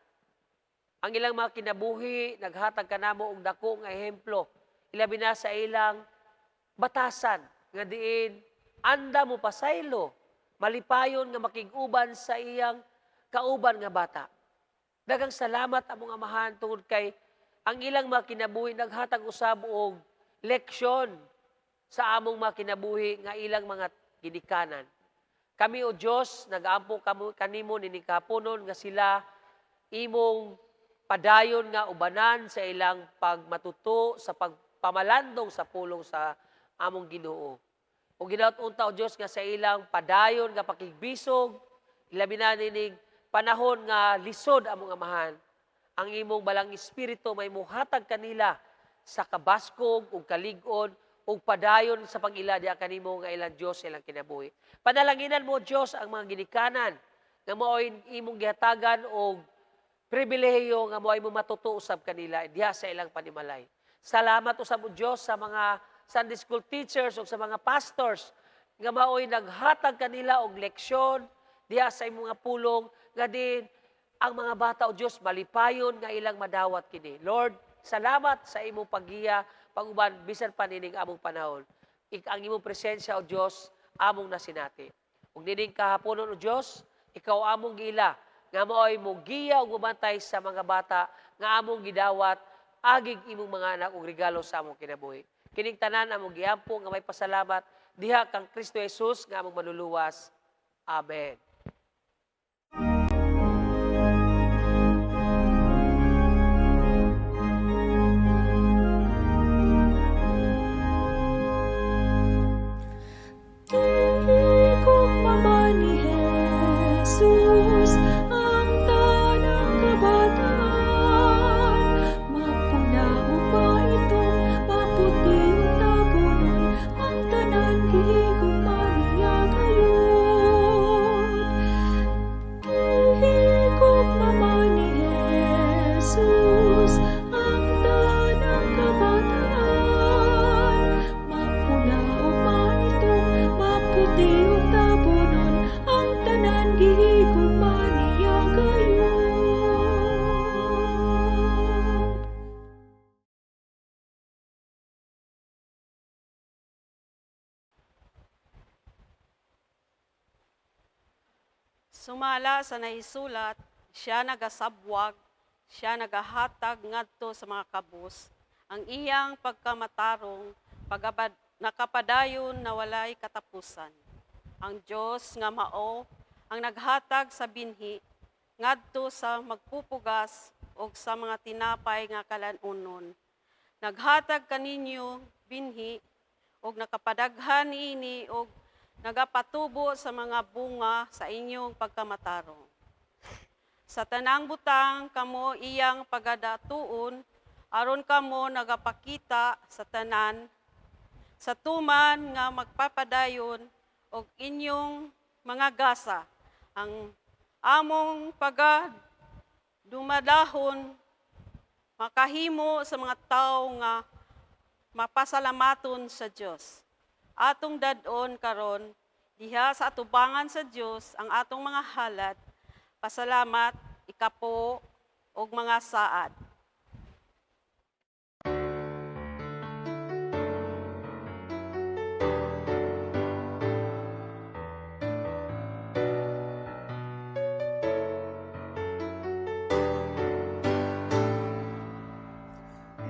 Ang ilang mga kinabuhi naghatag kanamo og dako nga ehemplo ilabi na sa ilang batasan nga diin Anda mo pasaylo, malipayon nga makig-uban sa iyang kauban nga bata. Daghang salamat, among Amahan, tungod kay ang ilang mga kinabuhi naghatag usab og leksyon sa among mga kinabuhi nga ilang mga ginikanan. Kami, O Dios, nagaampo kamo kanimo nining kahaponon nga sila imong padayon nga ubanan sa ilang pagmatuto sa pagpamalandong sa pulong sa among Ginoo. Ug ginaot unta, O Dios, nga sa ilang padayon nga pakigbisog, ilabi na nining panahon nga lisod, among Amahan, ang imong balang espiritu may muhatag kanila sa kabaskog ug kalig-on ug padayon sa pag-ila diha kanimo nga ilang Dios sa ilang kinabuhi. Panalanginan mo, Dios, ang mga ginikanan nga mao'y imong gihatagan og pribilehiyo nga moay mo matuto usab kanila diha sa ilang panimalay. Salamat usab, o Dios, sa mga Sunday school teachers ug sa mga pastors nga maoy naghatag kanila og leksyon diha sa imong mga pulong nga din ang mga bata, o Dios, malipayon nga ilang madawat kini. Lord, salamat sa imong paggiya pag-uban bisan pa nining among panahon. Ang imong presensya, o Dios, among nasinati. Ug nining kahaponon, o Dios, ikaw among giila nga maoy mogiya ug mobantay sa mga bata nga among gidawat agig imong mga anak ug regalo sa among kinabuhi. Kining tanan among giampo nga may pasalamat diha kang Kristo Jesus nga among manluluwas. Amen. Gihigugma ni Jesus ang tanang kabataan, mapula o maitom, maputi o tabonon, ang tanan gihigugma niya gayud. Gihigugma ni Jesus ang tanang kabataan, mapula o maitom, maputi o tabonon, ang tanan gihigugma niya gayud. Sumala sa nahisulat, siya nagasabwag, siya nagahatag ngadto sa mga kabus, ang iyang pagkamatarong, nakapadayon na walay katapusan. Ang Dios nga mao ang naghatag sa binhi ngadto sa magpupugas og sa mga tinapay nga kalanunon. Naghatag kaninyo binhi og nakapadaghan niini og nagapatubo sa mga bunga sa inyong pagkamatarong. Sa tanang butang kamo iyang pagadatuon, aron kamo nagapakita sa tanan sa tuman nga magpapadayon og inyong mga gasa. Ang among pagadumadahon makahimo sa mga tawo nga mapasalamaton sa Dios. Atong dad-on karon diha sa atubangan sa Dios ang atong mga halad, pasalamat, ikapo ug mga saad.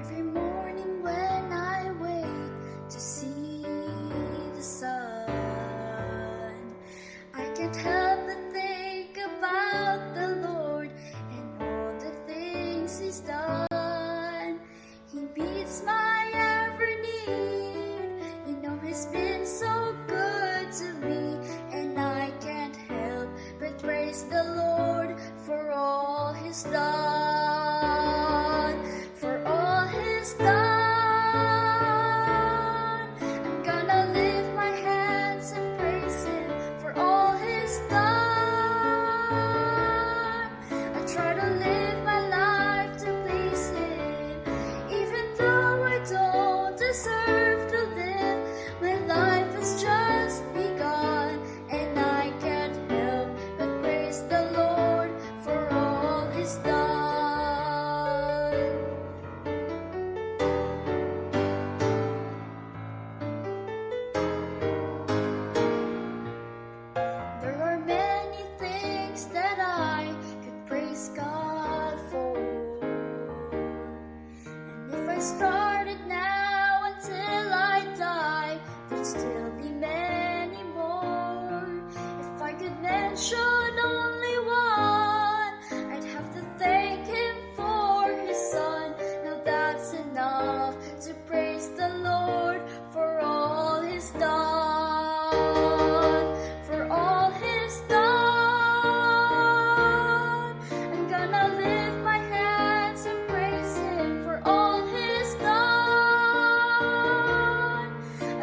Every morning when I wake to see the sun, I can't help but think about the Lord and all the things He's done. mention only one, I'd have to thank him for his son. Now that's enough to praise the Lord for all he's done. For all he's done. I'm gonna lift my hands and praise him for all he's done.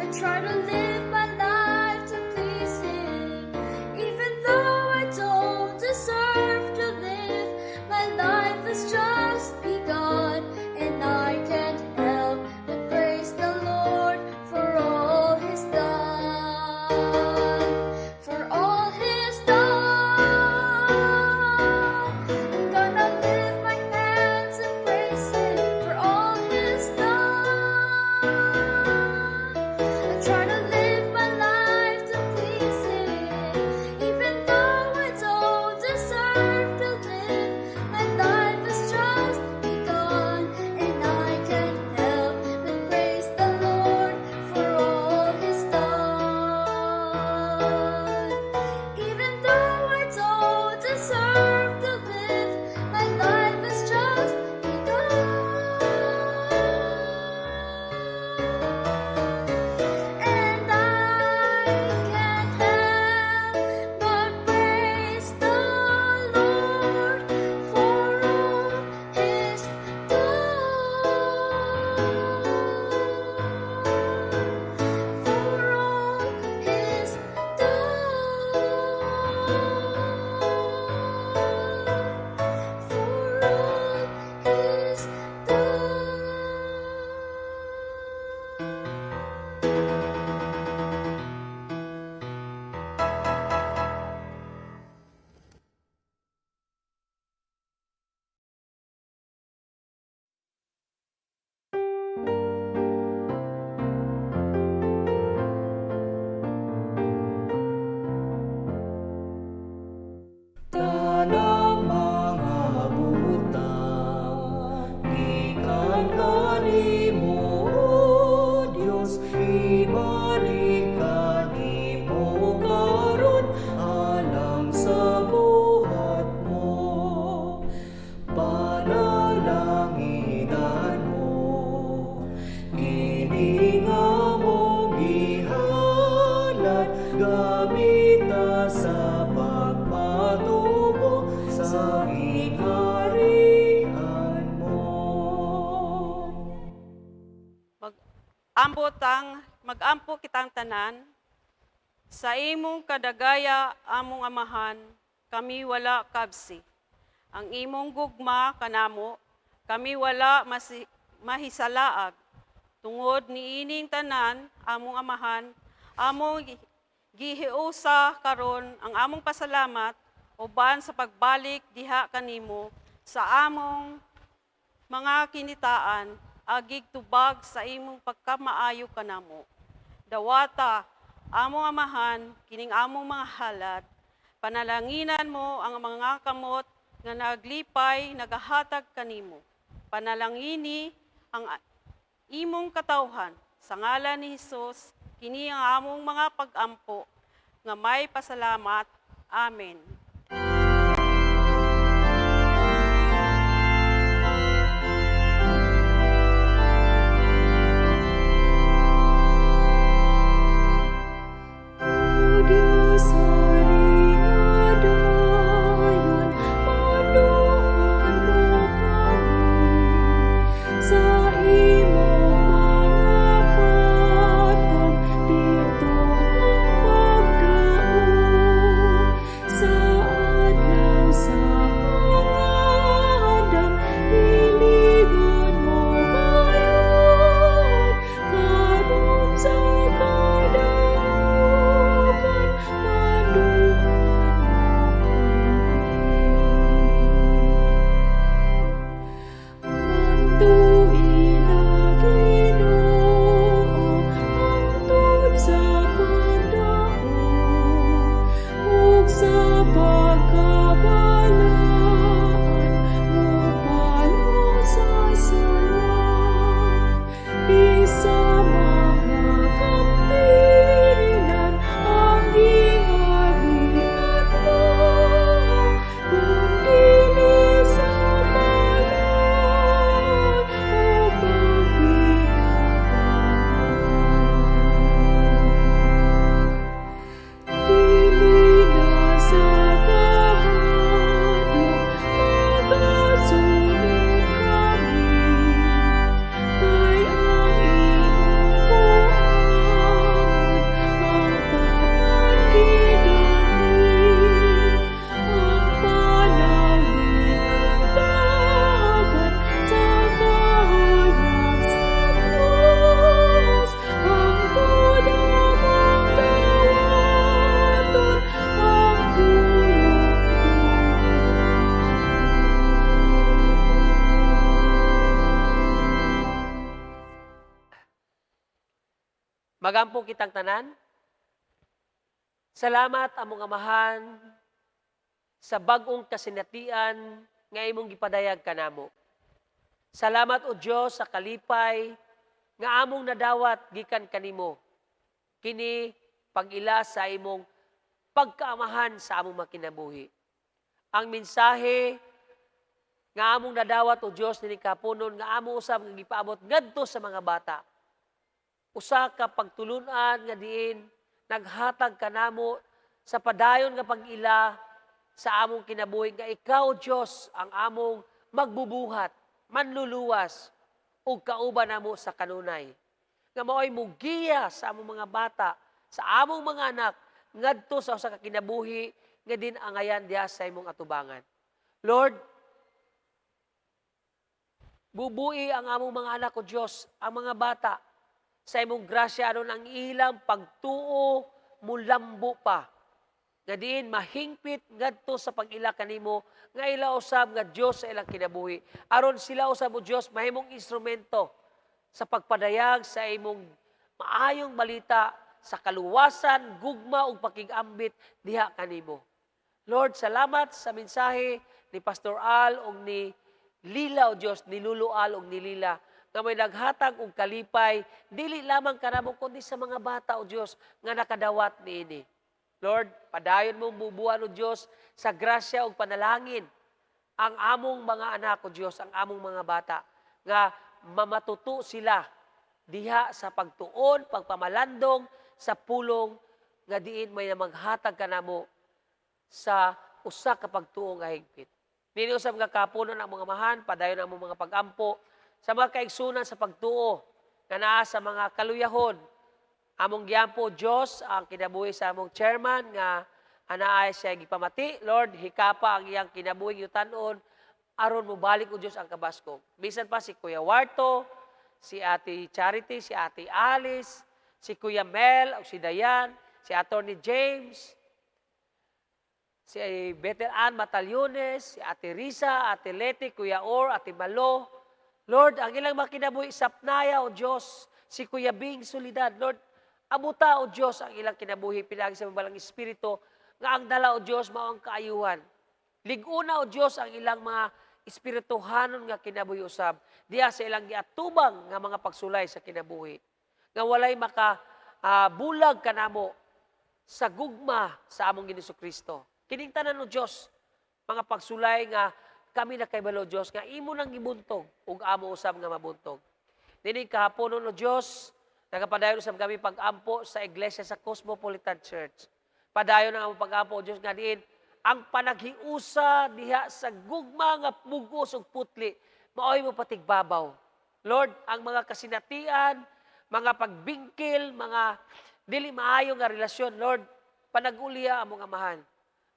I try to live my life to please him, even though I don't deserve to live. My life has just begun, and I can't help but praise the Lord for all he's done. For all he's done. I'm gonna lift my hands and praise him for all he's done. I try to live my life to please him, even though I don't deserve to live. My life has just begun, and I can't help but praise the Lord for all he's done. Even though I don't deserve to live, my life has just begun. And I can't help but praise the Lord for all he's done. For all he's done. For all he's done. Tanang mga butang gikan kanimo, O Dios, ibalik kanimo karon alang sa buhat mo. Panalanginan mo kini nga among gihalad, gamita sa pagpatubo sa gingharian mo. Mag-ambot ang magampo kitang tanan sa imong kadagaya, among Amahan, kami wala kabsi. Ang imong gugma kanamo, kami wala mahisalaag. Tungod niining tanan, among Amahan, among gihiusa karon ang among pasalamat uban sa pagbalik diha kanimo sa among mga kinitaan agig tubag sa imong pagkamaayo kanamo. Dawata, among Amahan, kining among mga halad. Panalanginan mo ang mga kamot nga naglipay nagahatag kanimo. Panalangini ang imong katawhan. Sa ngalan ni Hesus, kini ang among mga pagampo nga may pasalamat. Amen. O Diyos, hari nga dayon, manduan mo kami sa imong mga patag didto ang pagdaog. Sa adlaw sa pangahandam, hiligon mo gayud. Karon sa kadaugan, manduan Magampo kitang tanan. Salamat, among Amahan, sa bag-ong kasinatian nga imong gipadayag kanamo. Salamat, O Dios, sa kalipay nga among nadawat gikan kanimo. Kini pag-ila sa imong pagkaamahan sa among makinabuhi. Ang mensahe nga among nadawat, O Dios, nining kahaponon nga amo usab nga gipaabot ngadto sa mga bata. Usa ka pagtulunan nga diin naghatag kanamo sa padayon nga pag-ila sa among kinabuhi nga ikaw, Dios, ang among magbubuhat, manluluwas ug kauban namo sa kanunay. Nga mao'y mugiya sa among mga bata, sa among mga anak ngadto sa usa ka kinabuhi nga din angayan diha sa imong atubangan. Lord, bubui ang among mga anak, O Dios, ang mga bata, sa imong grasya aron ang ilang pagtuo mulambo pa. Nga diin mahingpit ngadto sa pag-ila kanimo nga ila usab nga Dios sa ilang kinabuhi. Aron sila usab, O Dios, mahimong instrumento sa pagpadayag sa imong maayong balita sa kaluwasan, gugma ug pakigambit diha kanimo. Lord, salamat sa mensahe ni Pastor Al ug ni Lila, O Dios, ni Lolo Al ug ni Lila, nga may naghatag og kalipay dili lamang kanamo kundi sa mga bata, O Dios, nga nakadawat niini. Lord, padayon mong bubuan, O Dios, sa grasya ug panalangin ang among mga anak, O Dios, ang among mga bata nga mamatuto sila diha sa pagtuon, pagpamalandong sa pulong nga diin may maghatag kanamo sa usa ka pagtuo nga higpit. Nini usab nga kahaponon, among Amahan, padayon ang among mga pagampo sa mga kaigsunan sa pagtuo nga naa sa mga kaluyahon. Among giampo, Dios, ang kinabuhi sa among chairman nga anaay siya gipamati. Lord, hikapa ang iyang kinabuhi yutanon aron mobalik, o Dios, ang kabaskog. Bisan pa si Kuya Warto, si Ate Charity, si Ate Alice, si Kuya Mel, o si Dayan, si Attorney James, si Bethel Ann Matalyones, si Ate Risa, Ate Leti, Kuya Or, Ate Malo. Lord, ang ilang makinabuhi sa Pnaya, O Diyos, si Kuya Bing Solidad. Lord, abuta, O Diyos, ang ilang kinabuhi, pinagi sa Balang Espiritu, nga ang dala, O Diyos, mao ang kaayuhan. Liguna, O Diyos, ang ilang mga espirituhanon nga kinabuhi usab, diya sa ilang giatubang nga mga pagsulay sa kinabuhi. Nga walay maka bulag kanamo sa gugma sa among Ginoong Kristo. Kining tanan, O Dios, mga pagsulay nga kami na kaybalo, Dios, nga imo nang gibuntog ug amo usab nga mabuntog. Nining kahaponon, O Dios, nagapadayon usab kami pag-ampo sa iglesia sa Cosmopolitan Church. Padayon ang among pag-ampo, O Dios, nga diin ang panaghiusa diha sa gugma nga mugos ug putli maoy mo patigbabaw. Lord, ang mga kasinatian, mga pagbingkil, mga dili maayo nga relasyon, Lord, panaguliya, among Amahan.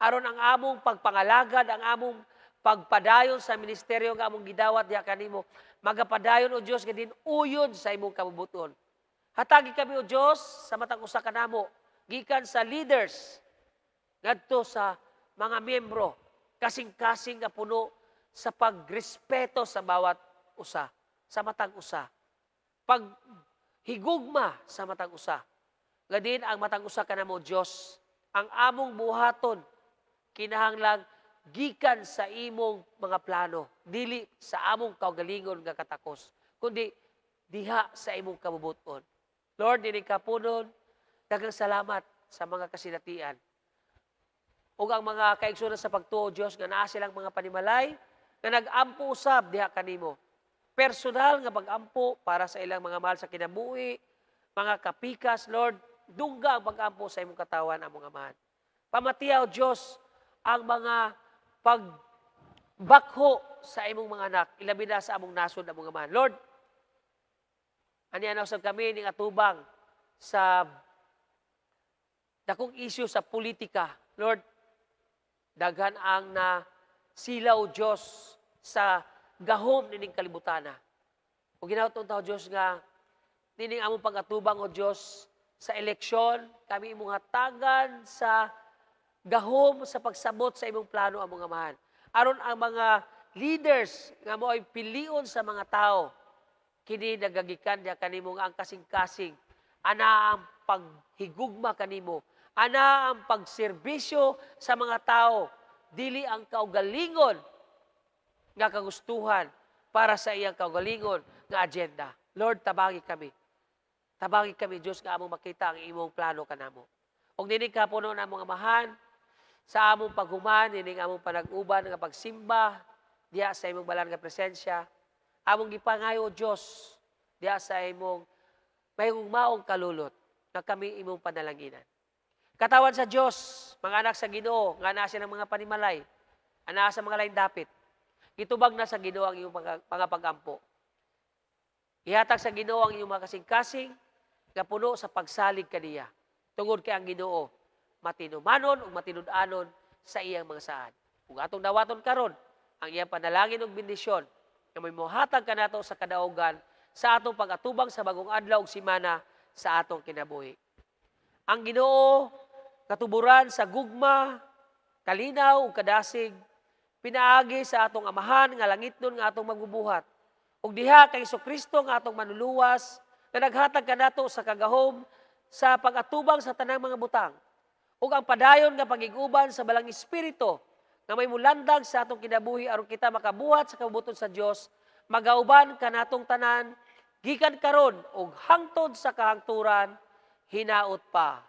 Aron ang among pagpangalagad, ang among pagpadayon sa ministeryo nga among gidawat diha kanimo, magapadayon, O Dios, nga din uyon sa imong kabubuton. Hatagi kami, O Dios, sa matag usa kanamo, gikan sa leaders ngadto sa mga miyembro, kasing-kasing nga puno sa pagrespeto sa bawat usa, sa matag usa. Paghigugma sa matag usa. Nga din ang matag usa kanamo, Dios, ang among buhaton kinahanglang gikan sa imong mga plano, dili sa among kaugalingon nga katakos, kundi diha sa imong kabubuton. Lord, dini kahaponon, daghang salamat sa mga kasinatian. Ug ang mga kaigsunan sa pagtuo, Dios, nga naa silang mga panimalay nga nag-ampo usab diha kanimo. Personal nga pag-ampo para sa ilang mga mahal sa kinabuhi, mga kapikas, Lord, dungga ang pag-ampo sa imong katawan, among Amahan. Pamatiya, O Dios, ang mga pagbakho sa imong mga anak, ilabi na sa among nasod, among Amahan. Lord, aniya na usab kami ning atubang sa dakong issue sa politika. Lord, daghan ang na silaw, Diyos, sa gahom nining kalibutana. O ginawa tao, Diyos, nga nining among pag-atubang, O Diyos, sa eleksyon, kami imong hatagan sa gahom sa pagsabot sa imong plano, among Amahan. Aron ang mga leaders nga mo ay pilion sa mga tao, kini nagagikan diha kanimo nga ang kasing-kasing Ana ang paghigugma kanimo. Ana ang pagserbisyo sa mga tao. Dili ang kaugalingon nga kagustuhan para sa iyang kaugalingon nga agenda. Lord, tabangi kami. Tabangi kami, Diyos, nga among makita ang imong plano kanamo. Ug nining kapuno na among Amahan, sa among paghuman, nining among panag-uban nga pagsimba, diha sa imong balaan nga presensya, among gipangayo, Diyos, diha sa imong mahigugmaong kalulot nga kami imong panalanginan. Katawan sa Dios, mga anak sa Ginoo, nga naa ng mga panimalay, anaa sa mga lain dapit. Gitubag na sa Ginoo ang imong mga pag-ampo. Ihatag sa Ginoo ang iyong mga kasing-kasing nga puno sa pagsalig kaniya. Tungod kay ang Ginoo matinumanon ug matinud-anon sa iyang mga saad. Ug atong dawaton karon ang iyang panalangin ug bendisyon nga may mohatag kanato sa kadaugan sa atong pag-atubang sa bagong adlaw ug simana sa atong kinabuhi. Ang Ginoo katuburan sa gugma, kalinaw ug kadasig, pinaagi sa atong Amahan nga langitnon nga atong magbubuhat. Ug diha kay Kristo nga atong manluluwas nga naghatag kanato sa kagahom sa pag-atubang sa tanang mga butang. Ug ang padayon nga pagig-uban sa balang espiritu nga may mulandag sa atong kinabuhi aron kita makabuhat sa kabubut-on sa Dios, magauban kanatong tanan gikan karon ug hangtod sa kahangturan, hinaot pa.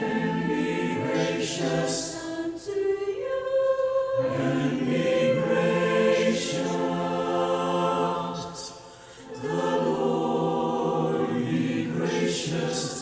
And be gracious unto you. And be gracious. Gracious.